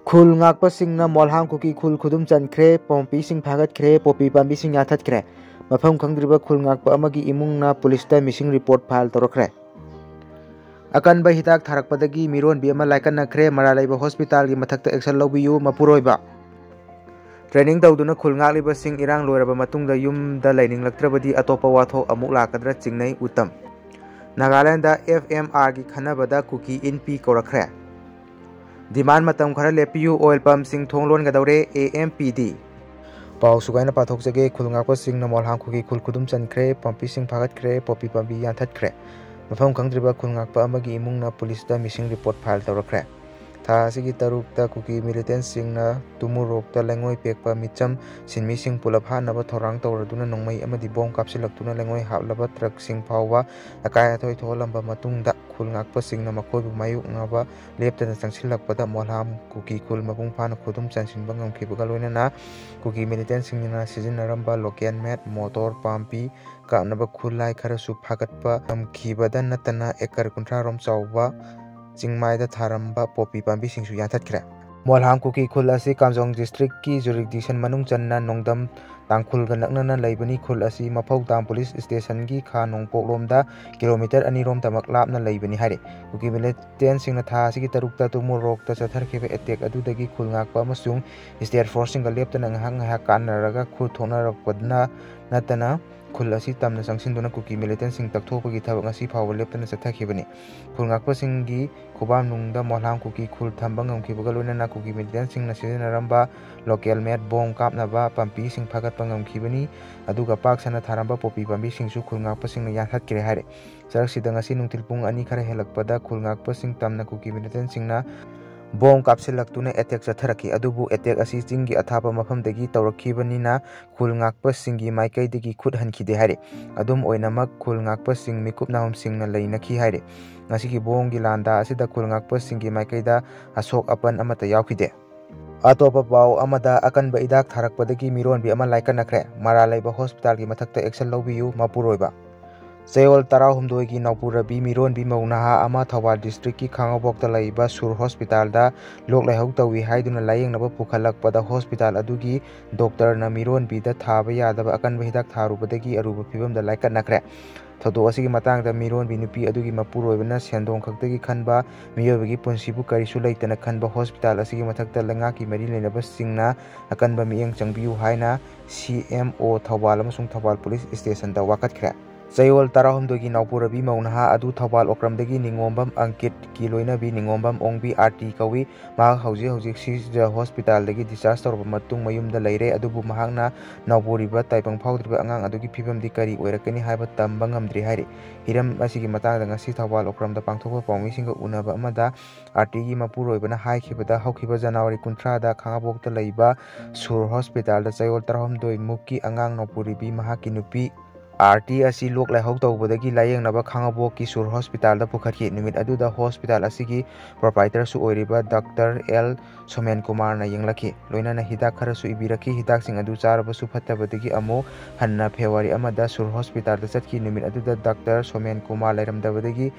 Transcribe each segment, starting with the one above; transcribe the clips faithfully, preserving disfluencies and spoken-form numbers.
ꯈꯨꯜ ꯉꯥꯛꯄꯁꯤꯡꯅ ꯃꯣꯜꯍꯥꯝ ꯀꯨꯀꯤ ꯈꯨꯜ ꯈꯨꯗꯨꯝ ꯆꯟꯈ꯭ꯔꯦ, ꯄꯣꯝꯄꯤꯁꯤꯡ ꯐꯥꯒꯠꯈ꯭ꯔꯦ, ꯄꯣꯄꯤ ꯄꯥꯝꯕꯤꯁꯤꯡ ꯌꯥꯟꯊꯠꯈ꯭ꯔꯦ꯫ ꯃꯐꯝ ꯈꯪꯗ꯭ꯔꯤꯕ ꯈꯨꯜ ꯉꯥꯛꯄ ꯑꯃꯒꯤ ꯏꯃꯨꯡꯅ ꯄꯨꯂꯤꯁꯇ ꯃꯤꯁꯤꯡ ꯔꯤꯄꯣꯔꯠ ꯐꯥꯏꯜ ꯇꯧꯔꯛꯈ꯭ꯔꯦ꯫ ꯑꯀꯟꯕ ꯍꯤꯗꯥꯛ ꯊꯥꯔꯛꯄꯗꯒꯤ ꯃꯤꯔꯣꯟꯕꯤ ꯑꯃ ꯂꯥꯏꯀꯠꯅꯈ꯭ꯔꯦ꯫ ꯃꯔꯥ ꯂꯩꯕ ꯍꯣꯁꯄꯤꯇꯥꯜꯒꯤ ꯃꯊꯛꯇ ꯑꯦꯛꯁꯟ ꯂꯧꯕꯤꯌꯨ, ꯃꯄꯨꯔꯣꯏꯕ꯫ ꯇ꯭ꯔꯦꯅꯤꯡ ꯇꯧꯗꯨꯅ ꯈꯨꯜ ꯉꯥꯛꯂꯤꯕꯁꯤꯡ ꯏꯔꯥꯡ ꯂꯣꯏꯔꯕ ꯃꯇꯨꯡꯗ ꯌꯨꯝꯗ ꯂꯩꯅꯤꯡꯂꯛꯇ꯭ꯔꯕꯗꯤ ꯑꯇꯣꯞꯄ ꯋꯥꯊꯣꯛ ꯑꯃꯨꯛ ꯂꯥꯛꯀꯗ꯭ꯔꯥ ꯆꯤꯡꯅꯩ ꯎꯇꯝ꯫ ꯅꯥꯒꯥꯂꯦꯟꯗ ꯑꯦꯐ ꯑꯦꯝ ꯑꯥꯔꯒꯤ ꯈꯟꯅꯕꯗ ꯀꯨꯀꯤ ꯏꯟꯄꯤ ꯀꯧꯔꯛꯈ꯭ꯔꯦ꯫ ꯗꯤꯃꯥꯟ ꯃꯇꯝ ꯈꯔ ꯂꯦꯞꯄꯤꯌꯨ, ꯑꯣꯏꯜ ꯄꯝꯁꯤꯡ ꯊꯣꯡ ꯂꯣꯟꯒꯗꯧꯔꯦ, ꯑꯦ ꯑꯦꯝ ꯄꯤ ꯗꯤ꯫ ꯄꯥꯎ ꯁꯨꯒꯥꯏꯅ ꯄꯥꯊꯣꯛꯆꯒꯦ꯫ ꯈꯨꯜ ꯉꯥꯛꯄꯁꯤꯡꯅ ꯃꯣꯜꯍꯥꯝ ꯈꯨꯜꯒꯤ ꯈꯨꯜ ꯈꯨꯗꯨꯝ ꯆꯟꯈ꯭ꯔꯦ, ꯄꯥꯝꯕꯤꯁꯤꯡ ꯐꯥꯒꯠꯈ꯭ꯔꯦ, ꯄꯣꯄꯤ ꯄꯥꯝꯕꯤ ꯌꯥꯟꯊꯠꯈ꯭ꯔꯦ꯫ ꯃꯐꯝ ꯈꯪꯗ꯭ꯔꯤꯕ ꯈꯨꯜ ꯉꯥꯛꯄ ꯑꯃꯒꯤ ꯏꯃꯨꯡꯅ ꯄꯨꯂꯤꯁꯇ ꯃꯤꯁꯤꯡ ꯔꯤꯄꯣꯔꯠ ꯐꯥꯏꯜ ꯇꯧꯔꯛꯈ꯭ꯔꯦ꯫ ꯊꯥ ꯑꯁꯤꯒꯤ ꯇꯔꯨꯛꯇ ꯀꯨꯀꯤ ꯃꯤꯂꯤꯇꯦꯟꯁꯤꯡꯅ ꯇꯨꯃꯨꯔꯣꯛꯇ ꯂꯩꯉꯣꯏ ꯄꯦꯛꯄ ꯃꯤꯆꯝ ꯁꯤꯟꯃꯤꯁꯤꯡ ꯄꯨꯂꯞ ꯍꯥꯠꯅꯕ ꯊꯧꯔꯥꯡ ꯇꯧꯔꯗꯨꯅ ꯅꯣꯡꯃꯩ ꯑꯃꯗꯤ ꯕꯣꯝ ꯀꯥꯞꯁꯤꯜꯂꯛꯇꯨꯅ ꯂꯩꯉꯣꯏ ꯍꯥꯞꯂꯕ ꯇ꯭ꯔꯛꯁꯤꯡ ꯐꯥꯎꯕ ꯑꯀꯥꯏ ꯑꯊꯣꯏ ꯊꯣꯛꯍꯜꯂꯝꯕ ꯃꯇꯨꯡꯗ, ꯈꯨꯜ ꯉꯥꯛꯄꯁꯤꯡꯅ ꯃꯈꯣꯏꯕꯨ ꯃꯥꯌꯣꯛꯅꯕ ꯂꯦꯞꯇꯅ ꯆꯪꯁꯤꯜꯂꯛꯄꯗ ꯃꯣꯜꯍꯥꯝ ꯀꯨꯀꯤ ꯈꯨꯜ ꯃꯄꯨꯡ ꯐꯥꯅ ꯈꯨꯗꯨꯝ ꯆꯟꯁꯤꯟꯕ ꯉꯝꯈꯤꯕꯒ ꯂꯣꯏꯅꯅ ꯀꯨꯀꯤ ꯃꯤꯂꯤꯇꯦꯟꯁꯤꯡꯅ ꯁꯤꯖꯤꯟꯅꯔꯝꯕ ꯂꯣꯀꯦꯜ ꯃꯦꯠ, ꯃꯣꯇꯣꯔ, ꯄꯥꯝꯕꯤ ꯀꯥꯞꯅꯕ ꯈꯨꯠꯂꯥꯏ ꯈꯔꯁꯨ ꯐꯥꯒꯠꯄ ꯉꯝꯈꯤꯕꯗ ꯅꯠꯇꯅ ꯑꯦꯀꯔ ꯀꯨꯟꯊ꯭ꯔꯥ ꯔꯣꯝ ꯆꯥꯎꯕ ꯆꯤꯡꯃꯥꯏꯗ ꯊꯥꯔꯝꯕ ꯄꯣꯄꯤ ꯄꯥꯝꯕꯤꯁꯤꯡꯁꯨ ꯌꯥꯟꯊꯠꯈ꯭ꯔꯦ꯫ ꯃꯣꯜꯍꯥꯝ ꯀꯨꯀꯤ ꯈꯨꯜ ꯑꯁꯤ ꯀꯥꯝꯖꯣꯡ ꯗꯤꯁꯇ꯭ꯔꯤꯛꯀꯤ ꯖꯨꯔꯤꯁꯗꯤꯛꯁꯟ ꯃꯅꯨꯡ ꯆꯟꯅ ꯅꯣꯡꯗꯝ ꯇꯥꯡꯈꯨꯜꯒ ꯅꯛꯅꯅ ꯂꯩꯕꯅꯤ꯫ ꯈꯨꯜ ꯑꯁꯤ ꯃꯐꯧꯗꯥꯝ ꯄꯨꯂꯤꯁ ꯁ꯭ꯇꯦꯁꯟꯒꯤ ꯈꯥ ꯅꯣꯡꯄꯣꯛꯂꯣꯝꯗ ꯀꯤꯂꯣꯃꯤꯇꯔ ꯑꯅꯤ ꯔꯣꯝꯇꯃꯛ ꯂꯥꯞꯅ ꯂꯩꯕꯅꯤ ꯍꯥꯏꯔꯤ꯫ ꯀꯨꯀꯤ ꯃꯤꯂꯤꯇꯦꯟꯁꯤꯡꯅ ꯊꯥ ꯑꯁꯤꯒꯤ ꯇꯔꯨꯛꯇ ꯇꯨꯃꯨꯔꯣꯛꯇ ꯆꯠꯊꯈꯤꯕ ꯑꯦꯇꯦꯛ ꯑꯗꯨꯗꯒꯤ ꯈꯨꯜ ꯉꯥꯛꯄ ꯑꯃꯁꯨꯡ ꯁ꯭ꯇꯦꯠ ꯐꯣꯔꯁꯁꯤꯡꯒ ꯂꯦꯞꯇꯅ ꯉꯥꯏꯍꯥꯛ ꯉꯥꯏꯍꯥꯛ ꯀꯥꯟꯅꯔꯒ ꯈꯨꯠ ꯊꯣꯛꯅꯔꯛꯄꯅ ꯅꯠꯇꯅ ꯈꯨꯜ ꯑꯁꯤ ꯇꯝꯅ ꯆꯪꯁꯤꯟꯗꯨꯅ ꯀꯨꯀꯤ ꯃꯤꯂꯤꯇꯦꯟꯁꯤꯡ ꯇꯛꯊꯣꯛꯄꯒꯤ ꯊꯕꯛ ꯉꯁꯤ ꯐꯥꯎꯕ ꯂꯦꯞꯇꯅ ꯆꯠꯊꯈꯤꯕꯅꯤ꯫ ꯈꯨꯜ ꯉꯥꯛꯄꯁꯤꯡꯒꯤ ꯈꯨꯕꯥꯝꯅꯨꯡꯗ ꯃꯣꯜꯍꯥꯝ ꯀꯨꯀꯤ ꯈꯨꯜ ꯊꯝꯕ ꯉꯝꯈꯤꯕꯒ ꯂꯣꯏꯅꯅ ꯀꯨꯀꯤ ꯃꯤꯂꯤꯇꯦꯟꯁꯤꯡꯅ ꯁꯤꯖꯤꯟꯅꯔꯝꯕ ꯂꯣꯀꯦꯜ ꯃꯦꯠ ꯕꯣꯝ ꯀꯥꯞꯅꯕ ꯄꯥꯝꯕꯤꯁꯤꯡ ꯐꯥꯒꯠꯄ ꯉꯝꯈꯤꯕꯅꯤ꯫ ꯑꯗꯨꯒ ꯄꯥꯛ ꯁꯟꯅ ꯊꯥꯔꯝꯕ ꯄꯣꯄꯤ ꯄꯥꯝꯕꯤꯁꯤꯡꯁꯨ ꯈꯨꯜ ꯉꯥꯛꯄꯁꯤꯡꯅ ꯌꯥꯟꯊꯠꯈ꯭ꯔꯦ ꯍꯥꯏꯔꯦ꯫ ꯆꯔꯛꯁꯤꯗ ꯉꯁꯤ ꯅꯨꯡꯊꯤꯜ ꯄꯨꯡ ꯑꯅꯤ ꯈꯔ ꯍꯦꯜꯂꯛꯄꯗ ꯈꯨꯜ ꯉꯥꯛꯄꯁꯤꯡ ꯇꯝꯅ ꯀꯨꯀꯤ ꯃꯤꯂꯤꯇꯦꯟꯁꯤꯡꯅ ꯕꯣꯝ ꯀꯥꯞꯁꯤꯜꯂꯛꯇꯨꯅ ꯑꯦꯇꯦꯛ ꯆꯠꯊꯔꯛꯈꯤ꯫ ꯑꯗꯨꯕꯨ ꯑꯦꯇꯦꯛ ꯑꯁꯤ ꯆꯤꯡꯒꯤ ꯑꯊꯥꯞꯄ ꯃꯐꯝꯗꯒꯤ ꯇꯧꯔꯛꯈꯤꯕꯅꯤꯅ ꯈꯨꯜ ꯉꯥꯛꯄꯁꯤꯡꯒꯤ ꯃꯥꯏꯀꯩꯗꯒꯤ ꯈꯨꯠ ꯍꯟꯈꯤꯗꯦ ꯍꯥꯏꯔꯤ꯫ ꯑꯗꯨꯝ ꯑꯣꯏꯅꯃꯛ ꯈꯨꯜ ꯉꯥꯛꯄꯁꯤꯡ ꯃꯤꯀꯨꯞ ꯅꯥꯍꯨꯝꯁꯤꯡꯅ ꯂꯩꯅꯈꯤ ꯍꯥꯏꯔꯤ꯫ ꯉꯁꯤꯒꯤ ꯕꯣꯝꯒꯤ ꯂꯥꯟꯗꯥ ꯑꯁꯤꯗ ꯈꯨꯜ ꯉꯥꯛꯄꯁꯤꯡꯒꯤ ꯃꯥꯏꯀꯩꯗ ꯑꯁꯣꯛ ꯑꯄꯟ ꯑꯃꯠꯇ ꯌꯥꯎꯈꯤꯗꯦ꯫ ꯑꯇꯣꯞꯄ ꯄꯥꯎ ꯑꯃꯗ, ꯑꯀꯟꯕ ꯏꯗꯥꯛ ꯊꯥꯔꯛꯄꯗꯒꯤ ꯃꯤꯔꯣꯟꯕꯤ ꯑꯃ ꯂꯥꯏꯀꯠꯅꯈ꯭ꯔꯦ꯫ ꯃꯔꯥ ꯂꯩꯕ ꯍꯣꯁꯄꯤꯇꯥꯜꯒꯤ ꯃꯊꯛꯇ ꯑꯦꯛꯁꯟ ꯂꯧꯕꯤꯌꯨ, ꯃꯄꯨꯔꯣꯏꯕ꯫ ꯆꯌꯣꯜ ꯇꯔꯥꯍꯨꯝꯗꯣꯏꯒꯤ ꯅꯥꯎꯄꯨ ꯔꯕꯤ ꯃꯤꯔꯣꯟꯕꯤ ꯃꯧ ꯅꯍꯥ ꯑꯃ ꯊꯧꯕꯥꯜ districtꯀꯤ ꯈꯥꯉꯕꯣꯛꯇ ꯂꯩꯕ ꯁꯨꯔ hospitalꯗ ꯂꯣꯛ ꯂꯥꯏꯍꯧ ꯇꯧꯏ ꯍꯥꯏꯗꯨꯅ ꯂꯥꯌꯦꯡꯅꯕ ꯄꯨꯈꯠꯂꯛꯄꯗ hospital ꯑꯗꯨꯒꯤ doctorꯅ ꯃꯤꯔꯣꯟꯕꯤꯗ ꯊꯥꯕ ꯌꯥꯗꯕ ꯑꯀꯟꯕ ꯍꯤꯗꯥꯛ ꯊꯥꯔꯨꯕꯗꯒꯤ ꯑꯔꯨꯕ ꯐꯤꯕꯝꯗ ꯂꯥꯏꯀꯠꯅꯈ꯭ꯔꯦ꯫ ꯊꯧꯗꯣꯛ ꯑꯁꯤꯒꯤ ꯃꯇꯥꯡꯗ ꯃꯤꯔꯣꯟꯕꯤ ꯅꯨꯄꯤ ꯑꯗꯨꯒꯤ ꯃꯄꯨꯔꯣꯏꯕꯅ ꯁꯦꯟꯗꯣꯡ ꯈꯛꯇꯒꯤ ꯈꯟꯕ ꯃꯤꯑꯣꯏꯕꯒꯤ ꯄꯨꯟꯁꯤꯕꯨ ꯀꯔꯤꯁꯨ ꯂꯩꯇꯅ ꯈꯟꯕ hospital ꯑꯁꯤꯒꯤ ꯃꯊꯛꯇ ꯂꯩꯉꯥꯛꯀꯤ ꯃꯔꯤ ꯂꯩꯅꯕꯁꯤꯡꯅ ꯑꯀꯟꯕ ꯃꯤꯠꯌꯦꯡ ꯆꯪꯕꯤꯌꯨ ꯍꯥꯏꯅ C M O ꯊꯧꯕꯥꯜ ꯑꯃꯁꯨꯡ ꯊꯧꯕꯥꯜ police stationꯗ ꯋꯥꯀꯠꯈ꯭ꯔꯦ꯫ ꯆꯌꯣꯜ ꯇꯔꯥꯍꯨꯝꯗꯣꯏꯒꯤ ꯅꯥꯎꯄꯨ ꯔꯕꯤ ꯃꯧ ꯅꯍꯥ ꯑꯗꯨ ꯊꯧꯕꯥꯜ ꯑꯣꯀ꯭ꯔꯝꯗꯒꯤ ꯅꯤꯉꯣꯝꯕꯝ ꯑꯪꯀꯤꯠꯀꯤ ꯂꯣꯏꯅꯕꯤ ꯅꯤꯉꯣꯝꯕꯝ ꯑꯣꯡꯕꯤ R T ꯀꯧꯏ꯫ ꯃꯍꯥꯛ ꯍꯧꯖꯤꯛ ꯍꯧꯖꯤꯛ ꯁꯤꯖ hospitalꯗꯒꯤ discharge ꯇꯧꯔꯕ ꯃꯇꯨꯡ ꯃꯌꯨꯝꯗ ꯂꯩꯔꯦ, ꯑꯗꯨꯕꯨ ꯃꯍꯥꯛꯅ ꯅꯥꯎꯕꯨꯔꯤꯕ ꯇꯥꯏꯕꯪ ꯐꯥꯎꯗ꯭ꯔꯤꯕ ꯑꯉꯥꯡ ꯑꯗꯨꯒꯤ ꯐꯤꯕꯝꯗꯤ ꯀꯔꯤ ꯑꯣꯏꯔꯛꯀꯅꯤ ꯍꯥꯏꯕ ꯇꯝꯕ ꯉꯝꯗ꯭ꯔꯤ ꯍꯥꯏꯔꯤ꯫ ꯍꯤꯔꯝ ꯑꯁꯤꯒꯤ ꯃꯇꯥꯡꯗ ꯉꯁꯤ ꯊꯧꯕꯥꯜ ꯑꯣꯀ꯭ꯔꯝꯗ ꯄꯥꯡꯊꯣꯛꯄ ꯄꯥꯎꯃꯤꯁꯤꯡꯒ ꯎꯅꯕ ꯑꯃꯗ R Tꯒꯤ ꯃꯄꯨꯔꯣꯏꯕꯅ ꯍꯥꯏꯈꯤꯕꯗ, ꯍꯧꯈꯤꯕ ꯖꯅꯋꯥꯔꯤ ꯀꯨꯟꯊ꯭ꯔꯥꯗ ꯈꯥꯉꯕꯣꯛꯇ ꯂꯩꯕ ꯁꯨꯔ hospitalꯗ ꯆꯌꯣꯜ ꯇꯔꯥꯍꯨꯝꯗꯣꯏ ꯃꯨꯛꯀꯤ ꯑꯉꯥꯡ ꯅꯥꯎꯄꯨꯔꯤꯕꯤ ꯃꯍꯥꯛꯀꯤ ꯅꯨꯄꯤ R T ꯑꯁꯤ ꯂꯣꯛ ꯂꯥꯏꯍꯧ ꯇꯧꯕꯗꯒꯤ ꯂꯥꯌꯦꯡꯅꯕ ꯈꯥꯉꯕꯣꯛꯀꯤ ꯁꯨꯔ hospitalꯗ ꯄꯨꯈꯠꯈꯤ꯫ ꯅꯨꯃꯤꯠ ꯑꯗꯨꯗ hospital ꯑꯁꯤꯒꯤ proprietorꯁꯨ ꯑꯣꯏꯔꯤꯕ doctor L ꯁꯣꯃꯦꯟ ꯀꯨꯃꯥꯔꯅ ꯌꯦꯡꯂꯛꯈꯤ꯫ ꯂꯣꯏꯅꯅ ꯍꯤꯗꯥꯛ ꯈꯔꯁꯨ ꯏꯕꯤꯔꯛꯈꯤ꯫ ꯍꯤꯗꯥꯛꯁꯤꯡ ꯑꯗꯨ ꯆꯥꯔꯕꯁꯨ ꯐꯠꯇꯕꯗꯒꯤ ꯑꯃꯨꯛ ꯍꯟꯅ February ꯑꯃꯗ ꯁꯨꯔ hospitalꯗ ꯆꯠꯈꯤ꯫ ꯅꯨꯃꯤꯠ ꯑꯗꯨꯗ doctor ꯁꯣꯃꯦꯟ ꯀꯨꯃꯥꯔ ꯂꯩꯔꯝꯗꯕꯗꯒꯤ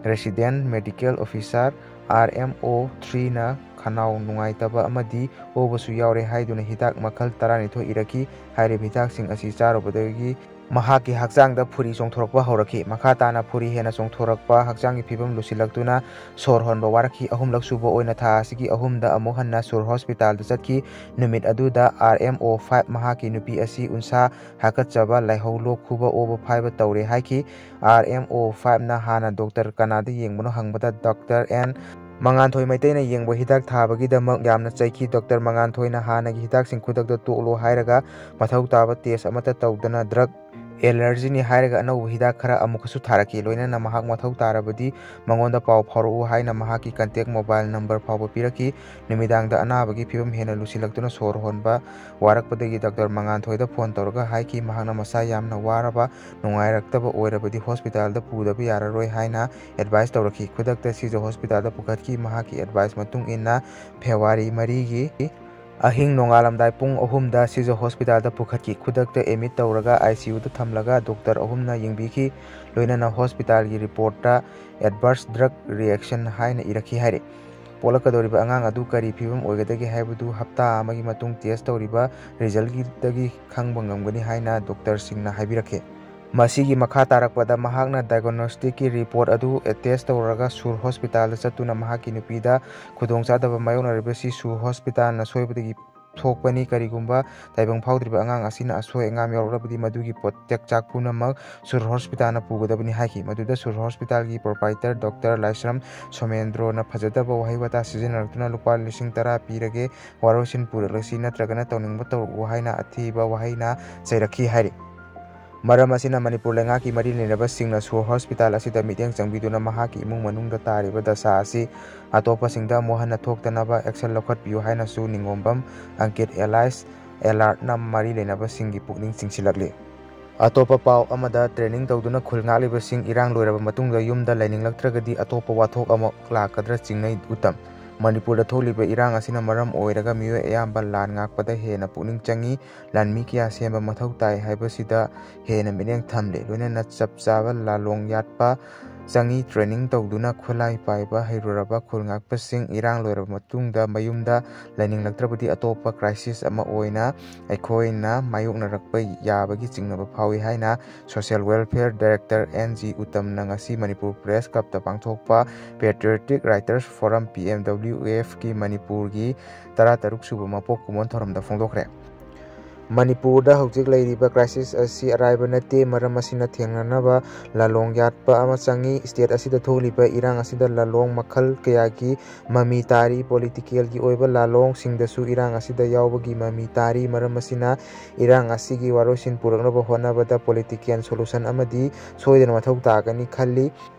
resident medical officer R M O threeꯅ ꯈꯅꯥꯎ ꯅꯨꯡꯉꯥꯏꯇꯕ ꯑꯃꯗꯤ ꯑꯣꯕꯁꯨ ꯌꯥꯎꯔꯦ ꯍꯥꯏꯗꯨꯅ ꯍꯤꯗꯥꯛ ꯃꯈꯜ ꯇꯔꯥꯅꯤꯊꯣꯏ ꯏꯔꯛꯈꯤ꯫ ꯍꯥꯏꯔꯤꯕ ꯍꯤꯗꯥꯛꯁꯤꯡ ꯑꯁꯤ ꯆꯥꯔꯨꯕꯗꯒꯤ ꯃꯍꯥꯛꯀꯤ ꯍꯛꯆꯥꯡꯗ ꯐꯨꯔꯤ ꯆꯣꯡꯊꯣꯔꯛꯄ ꯍꯧꯔꯛꯈꯤ꯫ ꯃꯈꯥ ꯇꯥꯅ ꯐꯨꯔꯤ ꯍꯦꯟꯅ ꯆꯣꯡꯊꯣꯔꯛꯄ, ꯍꯛꯆꯥꯡꯒꯤ ꯐꯤꯕꯝ ꯂꯨꯁꯤꯜꯂꯛꯇꯨꯅ ꯁꯣꯔ ꯍꯣꯟꯕ ꯋꯥꯔꯛꯈꯤ꯫ ꯑꯍꯨꯝꯂꯛ ꯁꯨꯕ ꯑꯣꯏꯅ ꯊꯥ ꯑꯁꯤꯒꯤ ꯑꯍꯨꯝꯗ ꯑꯃꯨꯛ ꯍꯟꯅ ꯁꯨꯔ hospitalꯗ ꯆꯠꯈꯤ꯫ ꯅꯨꯃꯤꯠ ꯑꯗꯨꯗ R M O five ꯃꯍꯥꯛꯀꯤ ꯅꯨꯄꯤ ꯑꯁꯤ ꯎꯟꯁꯥ ꯍꯥꯀꯠꯆꯕ, ꯂꯥꯏꯍꯧ, ꯂꯣꯛ ꯈꯨꯕ, ꯑꯣꯕ ꯐꯥꯏꯕ ꯇꯧꯔꯦ ꯍꯥꯏꯈꯤ꯫ R M O fiveꯅ ꯍꯥꯟꯅ doctor ꯀꯅꯥꯗ ꯌꯦꯡꯕꯅꯣ ꯍꯪꯕꯗ doctor N ꯃꯉꯥꯟꯊꯣꯏ ꯃꯩꯇꯩꯅ ꯌꯦꯡꯕ ꯍꯤꯗꯥꯛ ꯊꯥꯕꯒꯤꯗꯃꯛ ꯌꯥꯝꯅ ꯆꯩꯈꯤ꯫ Doctor ꯃꯉꯥꯟꯊꯣꯏꯅ ꯍꯥꯟꯅꯒꯤ ꯍꯤꯗꯥꯛꯁꯤꯡ ꯈꯨꯗꯛꯇ ꯇꯣꯛꯂꯣ ꯍꯥꯏꯔꯒ ꯃꯊꯧ ꯇꯥꯕ test ꯑꯃꯠꯇ ꯇꯧꯗꯅ drug allergyꯅꯤ ꯍꯥꯏꯔꯒ ꯑꯅꯧꯕ ꯍꯤꯗꯥꯛ ꯈꯔ ꯑꯃꯨꯛꯀꯁꯨ ꯊꯥꯔꯛꯈꯤ꯫ ꯂꯣꯏꯅꯅ ꯃꯍꯥꯛ ꯃꯊꯧ ꯇꯥꯔꯕꯗꯤ ꯃꯉꯣꯟꯗ ꯄꯥꯎ ꯐꯥꯎꯔꯛꯎ ꯍꯥꯏꯅ ꯃꯍꯥꯛꯀꯤ contact mobile number ꯐꯥꯎꯕ ꯄꯤꯔꯛꯈꯤ꯫ ꯅꯨꯃꯤꯗꯥꯡꯗ ꯑꯅꯥꯕꯒꯤ ꯐꯤꯕꯝ ꯍꯦꯟꯅ ꯂꯨꯁꯤꯜꯂꯛꯇꯨꯅ ꯁꯣꯔ ꯍꯣꯟꯕ ꯋꯥꯔꯛꯄꯗꯒꯤ doctor ꯃꯉꯥꯟꯊꯣꯏꯗ phone ꯇꯧꯔꯒ ꯍꯥꯏꯈꯤ꯫ ꯃꯍꯥꯛꯅ ꯃꯁꯥ ꯌꯥꯝꯅ ꯋꯥꯔꯕ, ꯅꯨꯡꯉꯥꯏꯔꯛꯇꯕ ꯑꯣꯏꯔꯕꯗꯤ hospitalꯗ ꯄꯨꯗꯕ ꯌꯥꯔꯔꯣꯏ ꯍꯥꯏꯅ advice ꯇꯧꯔꯛꯈꯤ꯫ ꯈꯨꯗꯛꯇ ꯁꯤꯖ hospitalꯗ ꯄꯨꯈꯠꯈꯤ꯫ ꯃꯍꯥꯛꯀꯤ advice ꯃꯇꯨꯡ ꯏꯟꯅ February ꯃꯔꯤꯒꯤ ꯑꯍꯤꯡ ꯅꯣꯡꯉꯥꯜꯂꯝꯗꯥꯏ ꯄꯨꯡ ꯑꯍꯨꯝꯗ ꯁꯤꯖ ꯍꯣꯁꯄꯤꯇꯥꯜꯗ ꯄꯨꯈꯠꯈꯤ꯫ ꯈꯨꯗꯛꯇ ꯑꯦꯗꯃꯤꯠ ꯇꯧꯔꯒ ꯑꯥꯏ ꯁꯤ ꯌꯨꯗ ꯊꯝꯂꯒ ꯗꯣꯛꯇꯔ ꯑꯍꯨꯝꯅ ꯌꯦꯡꯕꯤꯈꯤ꯫ ꯂꯣꯏꯅꯅ ꯍꯣꯁꯄꯤꯇꯥꯜꯒꯤ ꯔꯤꯄꯣꯔꯠꯇ adverse drug reaction ꯍꯥꯏꯅ ꯏꯔꯛꯈꯤ ꯍꯥꯏꯔꯤ꯫ ꯄꯣꯛꯂꯛꯀꯗꯧꯔꯤꯕ ꯑꯉꯥꯡ ꯑꯗꯨ ꯀꯔꯤ ꯐꯤꯕꯝ ꯑꯣꯏꯒꯗꯒꯦ ꯍꯥꯏꯕꯗꯨ ꯍꯞꯇꯥ ꯑꯃꯒꯤ ꯃꯇꯨꯡ ꯇꯦꯁ ꯇꯧꯔꯤꯕ ꯔꯤꯖꯜꯒꯤꯗꯒꯤ ꯈꯪꯕ ꯉꯝꯒꯅꯤ ꯍꯥꯏꯅ ꯗꯣꯛꯇꯔꯁꯤꯡꯅ ꯍꯥꯏꯕꯤꯔꯛꯈꯤ꯫ ꯃꯁꯤꯒꯤ ꯃꯈꯥ ꯇꯥꯔꯛꯄꯗ ꯃꯍꯥꯛꯅ ꯗꯥꯏꯒꯣꯅꯣꯁꯇꯤꯛꯀꯤ ꯔꯤꯄꯣꯔꯠ ꯑꯗꯨ ꯇꯦꯁ ꯇꯧꯔꯒ ꯁꯨꯔ ꯍꯣꯁꯄꯤꯇꯥꯜꯗ ꯆꯠꯇꯨꯅ ꯃꯍꯥꯛꯀꯤ ꯅꯨꯄꯤꯗ ꯈꯨꯗꯣꯡꯆꯥꯗꯕ ꯃꯥꯌꯣꯛꯅꯔꯤꯕꯁꯤ ꯁꯨꯔ ꯍꯣꯁꯄꯤꯇꯥꯜꯅ ꯁꯣꯏꯕꯗꯒꯤ ꯊꯣꯛꯄꯅꯤ꯫ ꯀꯔꯤꯒꯨꯝꯕ ꯇꯥꯏꯕꯪ ꯐꯥꯎꯗ꯭ꯔꯤꯕ ꯑꯉꯥꯡ ꯑꯁꯤꯅ ꯑꯁꯣꯏ ꯑꯉꯥꯝ ꯌꯥꯎꯔꯛꯂꯕꯗꯤ ꯃꯗꯨꯒꯤ ꯄꯣꯠ ꯆꯥꯛ ꯄꯨꯝꯅꯃꯛ ꯁꯨꯔ ꯍꯣꯁꯄꯤꯇꯥꯜꯅ ꯄꯨꯒꯗꯕꯅꯤ ꯍꯥꯏꯈꯤ꯫ ꯃꯗꯨꯗ ꯁꯨꯔ ꯍꯣꯁꯄꯤꯇꯥꯜꯒꯤ ꯄ꯭ꯔꯣꯄꯥꯏꯇꯔ ꯗꯣꯛꯇꯔ ꯂꯥꯏꯁ꯭ꯔꯝ ꯁꯣꯃꯦꯟꯗ꯭ꯔꯣꯅ ꯐꯖꯗꯕ ꯋꯥꯍꯩ ꯋꯥꯇꯥ ꯁꯤꯖꯤꯟꯅꯔꯛꯇꯨꯅ "ꯂꯨꯄꯥ ꯂꯤꯁꯤꯡ ꯇꯔꯥ ꯄꯤꯔꯒꯦ, ꯋꯥꯔꯣꯏꯁꯤꯟ ꯄꯨꯔꯛꯂꯁꯤ, ꯅꯠꯇ꯭ꯔꯒꯅ ꯇꯧꯅꯤꯡꯕ ꯇꯧꯔꯛꯎ" ꯍꯥꯏꯅ ꯑꯊꯤꯕ ꯋꯥꯍꯩꯅ ꯆꯩꯔꯛꯈꯤ ꯍꯥꯏꯔꯤ꯫ ꯃꯔꯝ ꯑꯁꯤꯅ ꯃꯅꯤꯄꯨꯔ ꯂꯩꯉꯥꯛꯀꯤ ꯃꯔꯤ ꯂꯩꯅꯕꯁꯤꯡꯅ ꯁꯨꯔ ꯍꯣꯁꯄꯤꯇꯥꯜ ꯑꯁꯤꯗ ꯃꯤꯠꯌꯦꯡ ꯆꯪꯕꯤꯗꯨꯅ ꯃꯍꯥꯛꯀꯤ ꯏꯃꯨꯡ ꯃꯅꯨꯡꯗ ꯇꯥꯔꯤꯕ ꯗꯁꯥ ꯑꯁꯤ ꯑꯇꯣꯞꯄꯁꯤꯡꯗ ꯃꯨꯛꯍꯟꯅ ꯊꯣꯛꯇꯅꯕ action ꯂꯧꯈꯠꯄꯤꯌꯨ ꯍꯥꯏꯅꯁꯨ ꯅꯤꯉꯣꯝꯕꯝ ꯑꯪꯀꯤꯠ alias ꯑꯦꯂꯥꯔꯠꯅ ꯃꯔꯤ ꯂꯩꯅꯕꯁꯤꯡꯒꯤ ꯄꯨꯛꯅꯤꯡ ꯆꯤꯡꯁꯤꯜꯂꯛꯂꯤ꯫ ꯑꯇꯣꯞꯄ ꯄꯥꯎ ꯑꯃꯗ, ꯇ꯭ꯔꯦꯅꯤꯡ ꯇꯧꯗꯨꯅ ꯈꯨꯜ ꯉꯥꯛꯂꯤꯕꯁꯤꯡ ꯏꯔꯥꯡ ꯂꯣꯏꯔꯕ ꯃꯇꯨꯡꯗ ꯌꯨꯝꯗ ꯂꯩꯅꯤꯡꯂꯛꯇ꯭ꯔꯒꯗꯤ ꯑꯇꯣꯞꯄ ꯋꯥꯊꯣꯛ ꯑꯃ ꯂꯥꯛꯀꯗ꯭ꯔꯥ ꯆꯤꯡꯅꯩ ꯎꯇꯝ꯫ ꯃꯅꯤꯄꯨꯔꯗ ꯊꯣꯛꯂꯤꯕ ꯏꯔꯥꯡ ꯑꯁꯤꯅ ꯃꯔꯝ ꯑꯣꯏꯔꯒ ꯃꯤꯑꯣꯏ ꯑꯌꯥꯝꯕ ꯂꯥꯟ ꯉꯥꯛꯄꯗ ꯍꯦꯟꯅ ꯄꯨꯛꯅꯤꯡ ꯆꯪꯏ꯫ ꯂꯥꯟꯃꯤ ꯀꯌꯥ ꯁꯦꯝꯕ ꯃꯊꯧ ꯇꯥꯏ ꯍꯥꯏꯕꯁꯤꯗ ꯍꯦꯟꯅ ꯃꯤꯠꯌꯦꯡ ꯊꯝꯂꯤ꯫ ꯂꯣꯏꯅꯅ ꯆꯞ ꯆꯥꯕ ꯂꯥꯂꯣꯡ ꯌꯥꯠꯄ ꯆꯪꯏ꯫ ꯇ꯭ꯔꯦꯅꯤꯡ ꯇꯧꯗꯨꯅ ꯈꯨꯠꯂꯥꯏ ꯄꯥꯏꯕ ꯍꯩꯔꯨꯔꯕ ꯈꯨꯜ ꯉꯥꯛꯄꯁꯤꯡ ꯏꯔꯥꯡ ꯂꯣꯏꯔꯕ ꯃꯇꯨꯡꯗ ꯃꯌꯨꯝꯗ ꯂꯩꯅꯤꯡꯂꯛꯇ꯭ꯔꯕꯗꯤ ꯑꯇꯣꯞꯄ crisis ꯑꯃ ꯑꯣꯏꯅ ꯑꯩꯈꯣꯏꯅ ꯃꯥꯌꯣꯛꯅꯔꯛꯄ ꯌꯥꯕꯒꯤ ꯆꯤꯡꯅꯕ ꯐꯥꯎꯏ ꯍꯥꯏꯅ Social Welfare Director N G ꯎꯇꯝꯅ ꯉꯁꯤ ꯃꯅꯤꯄꯨꯔ Press Clubꯇ ꯄꯥꯡꯊꯣꯛꯄ Patriotic Writers Forum, P M W Fꯀꯤ ꯃꯅꯤꯄꯨꯔꯒꯤ ꯇꯔꯥꯇꯔꯨꯛ ꯁꯨꯕ ꯃꯄꯣꯛ ꯀꯨꯝꯑꯣꯟ ꯊꯧꯔꯝꯗ ꯐꯣꯡꯗꯣꯛꯈ꯭ꯔꯦ꯫ ꯃꯅꯤꯄꯨꯔꯗ ꯍꯧꯖꯤꯛ ꯂꯩꯔꯤꯕ crisis ꯑꯁꯤ ꯑꯔꯥꯏꯕ ꯅꯠꯇꯦ꯫ ꯃꯔꯝ ꯑꯁꯤꯅ ꯊꯦꯡꯅꯅꯕ ꯂꯥꯂꯣꯡ ꯌꯥꯠꯄ ꯑꯃ ꯆꯪꯏ꯫ State ꯑꯁꯤꯗ ꯊꯣꯛꯂꯤꯕ ꯏꯔꯥꯡ ꯑꯁꯤꯗ ꯂꯥꯂꯣꯡ ꯃꯈꯜ ꯀꯌꯥꯒꯤ ꯃꯃꯤ ꯇꯥꯔꯤ꯫ Politicalꯒꯤ ꯑꯣꯏꯕ ꯂꯥꯂꯣꯡꯁꯤꯡꯗꯁꯨ ꯏꯔꯥꯡ ꯑꯁꯤꯗ ꯌꯥꯎꯕꯒꯤ ꯃꯃꯤ ꯇꯥꯔꯤ꯫ ꯃꯔꯝ ꯑꯁꯤꯅ ꯏꯔꯥꯡ ꯑꯁꯤꯒꯤ ꯋꯥꯔꯣꯏꯁꯤꯟ ꯄꯨꯔꯛꯅꯕ ꯍꯣꯠꯅꯕꯗ political solution ꯑꯃꯗꯤ ꯁꯣꯏꯗꯅ ꯃꯊꯧ ꯇꯥꯒꯅꯤ ꯈꯜꯂꯤ꯫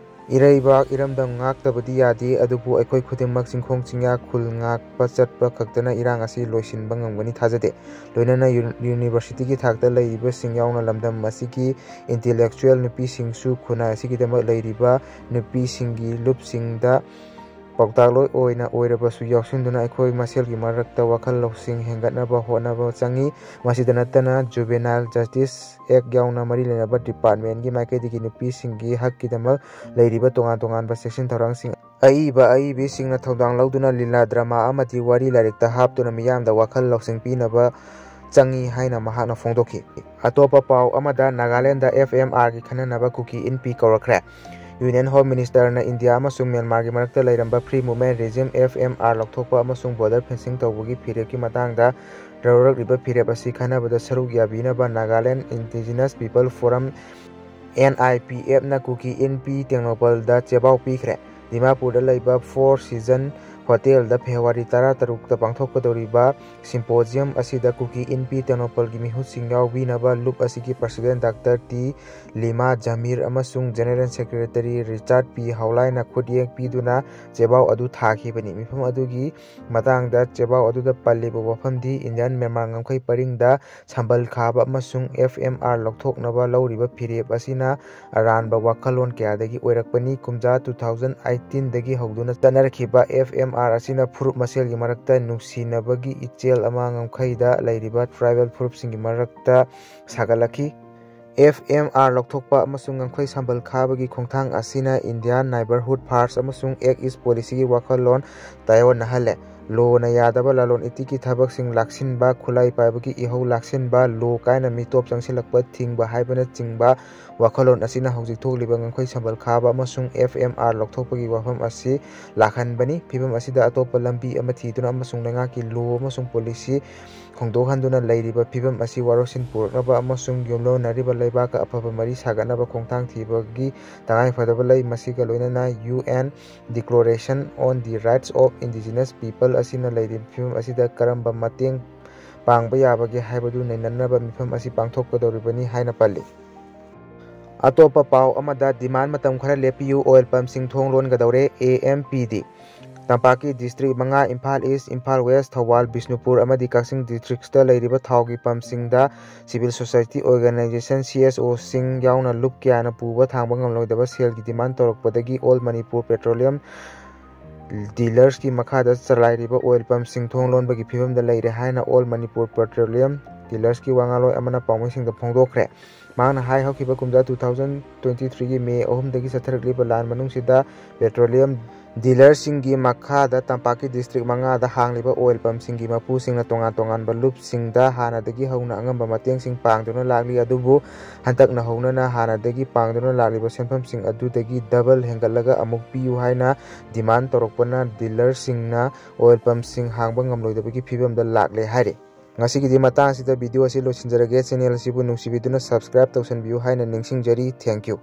ꯏꯔꯩꯕꯥꯛ ꯏꯔꯝꯗꯝ ꯉꯥꯛꯇꯕꯗꯤ ꯌꯥꯗꯦ, ꯑꯗꯨꯕꯨ ꯑꯩꯈꯣꯏ ꯈꯨꯗꯤꯡꯃꯛ ꯆꯤꯡꯈꯣꯡ ꯆꯤꯡꯌꯥ ꯈꯨꯜ ꯉꯥꯛꯄ ꯆꯠꯄ ꯈꯛꯇꯅ ꯏꯔꯥꯡ ꯑꯁꯤ ꯂꯣꯏꯁꯤꯟꯕ ꯉꯝꯒꯅꯤ ꯊꯥꯖꯗꯦ꯫ ꯂꯣꯏꯅꯅ ꯌꯨ-, universityꯒꯤ ꯊꯥꯛꯇ ꯂꯩꯔꯤꯕꯁꯤꯡ ꯌꯥꯎꯅ ꯂꯝꯗꯝ ꯑꯁꯤꯒꯤ intellectual ꯅꯨꯄꯤꯁꯤꯡꯁꯨ ꯈꯨꯟꯅꯥꯏ ꯑꯁꯤꯒꯤꯗꯃꯛ ꯂꯩꯔꯤꯕ ꯅꯨꯄꯤꯁꯤꯡꯒꯤ ꯂꯨꯞꯁꯤꯡꯗ ꯄꯥꯎꯇꯥꯛꯂꯣꯏ ꯑꯣꯏꯅ ꯑꯣꯏꯔꯕꯁꯨ ꯌꯥꯎꯁꯤꯟꯗꯨꯅ ꯑꯩꯈꯣꯏ ꯃꯁꯦꯜꯒꯤ ꯃꯔꯛꯇ ꯋꯥꯈꯜ ꯂꯧꯁꯤꯡ ꯍꯦꯟꯒꯠꯅꯕ ꯍꯣꯠꯅꯕ ꯆꯪꯏ꯫ ꯃꯁꯤꯗ ꯅꯠꯇꯅ Juvenile Justice Act ꯌꯥꯎꯅ ꯃꯔꯤ ꯂꯩꯅꯕ department ꯀꯤ ꯃꯥꯏꯀꯩꯗꯒꯤ ꯅꯨꯄꯤꯁꯤꯡꯒꯤ ꯍꯛꯀꯤꯗꯃꯛ ꯂꯩꯔꯤꯕ ꯇꯣꯉꯥꯟ ꯇꯣꯉꯥꯟꯕ section ꯊꯧꯔꯥꯡꯁꯤꯡ ꯑꯏꯕ ꯑꯏꯕꯤꯁꯤꯡꯅ ꯊꯧꯗꯥꯡ ꯂꯧꯗꯨꯅ ꯂꯤꯂꯥ, drama ꯑꯃꯗꯤ ꯋꯥꯔꯤ ꯂꯥꯏꯔꯤꯛꯇ ꯍꯥꯞꯇꯨꯅ ꯃꯤꯌꯥꯝꯗ ꯋꯥꯈꯜ ꯂꯧꯁꯤꯡ ꯄꯤꯅꯕ ꯆꯪꯏ ꯍꯥꯏꯅ ꯃꯍꯥꯛꯅ ꯐꯣꯡꯗꯣꯛꯈꯤ꯫ ꯑꯇꯣꯞꯄ ꯄꯥꯎ ꯑꯃꯗ, ꯅꯥꯒꯥꯂꯦꯟꯗ F M R ꯒꯤ ꯈꯟꯅꯅꯕ ꯀꯨꯀꯤ ꯏꯟꯄꯤ ꯀꯧꯔꯛꯈ꯭ꯔꯦ꯫ Union Home Minister ꯅ ꯏꯟꯗꯤꯌꯥ ꯑꯃꯁꯨꯡ ꯃ꯭ꯌꯥꯟꯃꯥꯔꯒꯤ ꯃꯔꯛꯇ ꯂꯩꯔꯝꯕ Free Movement Regime, F M R, ꯂꯧꯊꯣꯛꯄ ꯑꯃꯁꯨꯡ border fencing ꯇꯧꯕꯒꯤ ꯐꯤꯔꯦꯞꯀꯤ ꯃꯇꯥꯡꯗ ꯂꯧꯔꯛꯂꯤꯕ ꯐꯤꯔꯦꯞ ꯑꯁꯤ ꯈꯟꯅꯕꯗ ꯁꯔꯨꯛ ꯌꯥꯕꯤꯅꯕ Naga Indigenous People Forum, N I P F, ꯅ ꯀꯨꯀꯤ ꯏꯟꯄꯤ ꯇꯦꯡꯅꯧꯄꯜꯗ ꯆꯦꯕꯥꯎ ꯄꯤꯈ꯭ꯔꯦ꯫ ꯗꯤꯃꯥꯄꯨꯔꯗ ꯂꯩꯕ Four Season Hotel ꯗ ꯐꯦꯕ꯭ꯔꯨꯋꯥꯔꯤ ꯇꯔꯥꯇꯔꯨꯛꯇ ꯄꯥꯡꯊꯣꯛꯀꯗꯧꯔꯤꯕ symposium ꯑꯁꯤꯗ ꯀꯨꯀꯤ ꯏꯟꯄꯤ ꯇꯦꯡꯅꯧꯄꯜꯒꯤ ꯃꯤꯍꯨꯠꯁꯤꯡ ꯌꯥꯎꯕꯤꯅꯕ ꯂꯨꯞ ꯑꯁꯤꯒꯤ President Doctor T Lima Jamir ꯑꯃꯁꯨꯡ General Secretary Richard P ꯍꯥꯎꯂꯥꯏꯅ ꯈꯨꯠꯌꯦꯛ ꯄꯤꯗꯨꯅ ꯆꯦꯕꯥꯎ ꯑꯗꯨ ꯊꯥꯈꯤꯕꯅꯤ꯫ ꯃꯤꯐꯝ ꯑꯗꯨꯒꯤ ꯃꯇꯥꯡꯗ ꯆꯦꯕꯥꯎ ꯑꯗꯨꯗ ꯄꯜꯂꯤꯕ ꯋꯥꯐꯝꯗꯤ Indian Myanmar ꯉꯝꯈꯩ ꯄꯔꯤꯡꯗ ꯁꯝꯕꯜ ꯈꯥꯕ ꯑꯃꯁꯨꯡ F M R ꯂꯧꯊꯣꯛꯅꯕ ꯂꯧꯔꯤꯕ ꯐꯤꯔꯦꯞ ꯑꯁꯤꯅ ꯑꯔꯥꯟꯕ ꯋꯥꯈꯜꯂꯣꯟ ꯀꯌꯥꯗꯒꯤ ꯑꯣꯏꯔꯛꯄꯅꯤ꯫ ꯀꯨꯝꯖꯥ two thousand eighteen ꯗꯒꯤ ꯍꯧꯗꯨꯅ ꯆꯠꯅꯔꯛꯈꯤꯕ F M R ꯑꯁꯤꯅ ꯐꯨꯔꯨꯞ ꯃꯁꯦꯜꯒꯤ ꯃꯔꯛꯇ ꯅꯨꯡꯁꯤꯅꯕꯒꯤ ꯏꯆꯦꯜ ꯑꯃ ꯉꯝꯈꯩꯗ ꯂꯩꯔꯤꯕ tribal ꯐꯨꯔꯨꯞꯁꯤꯡꯒꯤ ꯃꯔꯛꯇ ꯁꯥꯒꯠꯂꯛꯈꯤ꯫ F M R ꯂꯧꯊꯣꯛꯄ ꯑꯃꯁꯨꯡ ꯉꯝꯈꯩ ꯁꯝꯕꯜ ꯈꯥꯕꯒꯤ ꯈꯣꯡꯊꯥꯡ ꯑꯁꯤꯅ Indian Neighborhood First ꯑꯃꯁꯨꯡ Act East Policy ꯒꯤ ꯋꯥꯈꯜꯂꯣꯟ ꯇꯥꯏꯑꯣꯟꯅꯍꯜꯂꯦ꯫ Law ꯅ ꯌꯥꯗꯕ ꯂꯂꯣꯟ ꯏꯇꯤꯛꯀꯤ ꯊꯕꯛꯁꯤꯡ ꯂꯥꯛꯁꯤꯟꯕ, ꯈꯨꯠꯂꯥꯏ ꯄꯥꯏꯕꯒꯤ ꯏꯍꯧ ꯂꯥꯛꯁꯤꯟꯕ, law ꯀꯥꯏꯅ ꯃꯤꯇꯣꯞ ꯆꯪꯁꯤꯜꯂꯛꯄ ꯊꯤꯡꯕ ꯍꯥꯏꯕꯅꯆꯤꯡꯕ ꯋꯥꯈꯜꯂꯣꯟ ꯑꯁꯤꯅ ꯍꯧꯖꯤꯛ ꯊꯣꯛꯂꯤꯕ ꯉꯝꯈꯩ ꯁꯝꯕꯜ ꯈꯥꯕ ꯑꯃꯁꯨꯡ F M R ꯂꯧꯊꯣꯛꯄꯒꯤ ꯋꯥꯐꯝ ꯑꯁꯤ ꯂꯥꯛꯍꯟꯕꯅꯤ꯫ ꯐꯤꯕꯝ ꯑꯁꯤꯗ ꯑꯇꯣꯞꯄ ꯂꯝꯕꯤ ꯑꯃ ꯊꯤꯗꯨꯅ ꯑꯃꯁꯨꯡ ꯂꯩꯉꯥꯛꯀꯤ law ꯑꯃꯁꯨꯡ policy ꯍꯣꯡꯗꯣꯛꯍꯟꯗꯨꯅ ꯂꯩꯔꯤꯕ ꯐꯤꯕꯝ ꯑꯁꯤ ꯋꯥꯔꯣꯏꯁꯤꯟ ꯄꯨꯔꯛꯅꯕ ꯑꯃꯁꯨꯡ ꯌꯨꯝꯂꯣꯟꯅꯔꯤꯕ ꯂꯩꯕꯥꯛꯀ ꯑꯐꯕ ꯃꯔꯤ ꯁꯥꯒꯠꯅꯕ ꯈꯣꯡꯊꯥꯡ ꯊꯤꯕꯒꯤ ꯇꯉꯥꯏꯐꯗꯕ ꯂꯩ꯫ ꯃꯁꯤꯒ ꯂꯣꯏꯅꯅ U N Declaration on the Rights of Indigenous People ꯑꯁꯤꯅ ꯂꯩꯔꯤꯕ ꯐꯤꯕꯝ ꯑꯁꯤꯗ ꯀꯔꯝꯕ ꯃꯇꯦꯡ ꯄꯥꯡꯕ ꯌꯥꯕꯒꯦ ꯍꯥꯏꯕꯗꯨ ꯅꯩꯅꯅꯕ ꯃꯤꯐꯝ ꯑꯁꯤ ꯄꯥꯡꯊꯣꯛꯀꯗꯧꯔꯤꯕꯅꯤ ꯍꯥꯏꯅ ꯄꯜꯂꯤ꯫ ꯑꯇꯣꯞꯄ ꯄꯥꯎ ꯑꯃꯗ, demand ꯃꯇꯝ ꯈꯔ ꯂꯦꯞꯄꯤꯌꯨ, oil pump ꯁꯤꯡ ꯊꯣꯡ ꯂꯣꯟꯒꯗꯧꯔꯦ, A M P D꯫ ꯇꯝꯄꯥꯛꯀꯤ district ꯃꯉꯥ, ꯏꯝꯐꯥꯜ East, ꯏꯝꯐꯥꯜ West, ꯊꯧꯕꯥꯜ, ꯕꯤꯁꯅꯨꯄꯨꯔ ꯑꯃꯗꯤ ꯀꯛꯆꯤꯡ district ꯇ ꯂꯩꯔꯤꯕ ꯊꯥꯎꯒꯤ pump ꯁꯤꯡꯗ civil society organization, C S O ꯁꯤꯡ ꯌꯥꯎꯅ ꯂꯨꯞ ꯀꯌꯥꯅ ꯄꯨꯕ ꯊꯥꯡꯕ ꯉꯝꯂꯣꯏꯗꯕ ꯁꯦꯜꯒꯤ demand ꯇꯧꯔꯛꯄꯗꯒꯤ All Manipur Petroleum ꯗꯤꯂꯔꯁꯀꯤ ꯃꯈꯥꯗ ꯆꯂꯥꯏꯔꯤꯕ ꯑꯣꯏꯜ ꯄꯝꯁꯤꯡ ꯊꯣꯡ ꯂꯣꯟꯕꯒꯤ ꯐꯤꯕꯝꯗ ꯂꯩꯔꯦ ꯍꯥꯏꯅ ꯑꯣꯜ ꯃꯅꯤꯄꯨꯔ ꯄꯦꯇ꯭ꯔꯣꯂꯤꯌꯝ ꯗꯤꯂꯔꯁꯀꯤ ꯋꯥꯉꯥꯡꯂꯣꯏ ꯑꯃꯅ ꯄꯥꯎꯃꯤꯁꯤꯡꯗ ꯐꯣꯡꯗꯣꯛꯈ꯭ꯔꯦ꯫ ꯃꯍꯥꯛꯅ ꯍꯥꯏ, ꯍꯧꯈꯤꯕ ꯀꯨꯝꯖꯥ two thousand twenty threeꯒꯤ ꯃꯦ ꯑꯍꯨꯝꯗꯒꯤ ꯆꯠꯊꯔꯛꯂꯤꯕ ꯂꯥꯟ ꯃꯅꯨꯡꯁꯤꯗ ꯄꯦꯇ꯭ꯔꯣꯂꯤꯌꯝ ꯗꯤꯂꯔꯁꯤꯡꯒꯤ ꯃꯈꯥꯗ ꯇꯝꯄꯥꯛꯀꯤ ꯗꯤꯁꯇ꯭ꯔꯤꯛ ꯃꯉꯥꯗ ꯍꯥꯡꯂꯤꯕ ꯑꯣꯏꯜ ꯄꯝꯁꯤꯡꯒꯤ ꯃꯄꯨꯁꯤꯡꯅ ꯇꯣꯉꯥꯟ ꯇꯣꯉꯥꯟꯕ ꯂꯨꯞꯁꯤꯡꯗ ꯍꯥꯟꯅꯗꯒꯤ ꯍꯧꯅ ꯑꯉꯝꯕ ꯃꯇꯦꯡꯁꯤꯡ ꯄꯥꯡꯗꯨꯅ ꯂꯥꯛꯂꯤ꯫ ꯑꯗꯨꯕꯨ ꯍꯟꯗꯛꯅ ꯍꯧꯅꯅ ꯍꯥꯟꯅꯗꯒꯤ ꯄꯥꯡꯗꯨꯅ ꯂꯥꯛꯂꯤꯕ ꯁꯦꯟꯐꯝꯁꯤꯡ ꯑꯗꯨꯗꯒꯤ ꯗꯕꯜ ꯍꯦꯟꯒꯠꯂꯒ ꯑꯃꯨꯛ ꯄꯤꯌꯨ ꯍꯥꯏꯅ ꯗꯤꯃꯥꯟ ꯇꯧꯔꯛꯄꯅ ꯗꯤꯂꯔꯁꯤꯡꯅ ꯑꯣꯏꯜ ꯄꯝꯁꯤꯡ ꯍꯥꯡꯕ ꯉꯝꯂꯣꯏꯗꯕꯒꯤ ꯐꯤꯕꯝꯗ ꯂꯥꯛꯂꯦ ꯍꯥꯏꯔꯤ꯫ ꯉꯁꯤꯒꯤꯗꯤ ꯃꯇꯥꯡ ꯑꯁꯤꯗ ꯚꯤꯗꯤꯑꯣ ꯑꯁꯤ ꯂꯣꯏꯁꯤꯟꯖꯔꯒꯦ꯫ ꯆꯦꯅꯦꯜ ꯑꯁꯤꯕꯨ ꯅꯨꯡꯁꯤꯕꯤꯗꯨꯅ ꯁꯕꯁꯀ꯭ꯔꯥꯏꯕ ꯇꯧꯁꯟꯕꯤꯌꯨ ꯍꯥꯏꯅ ꯅꯤꯡꯁꯤꯡꯖꯔꯤ꯫ Thank you꯫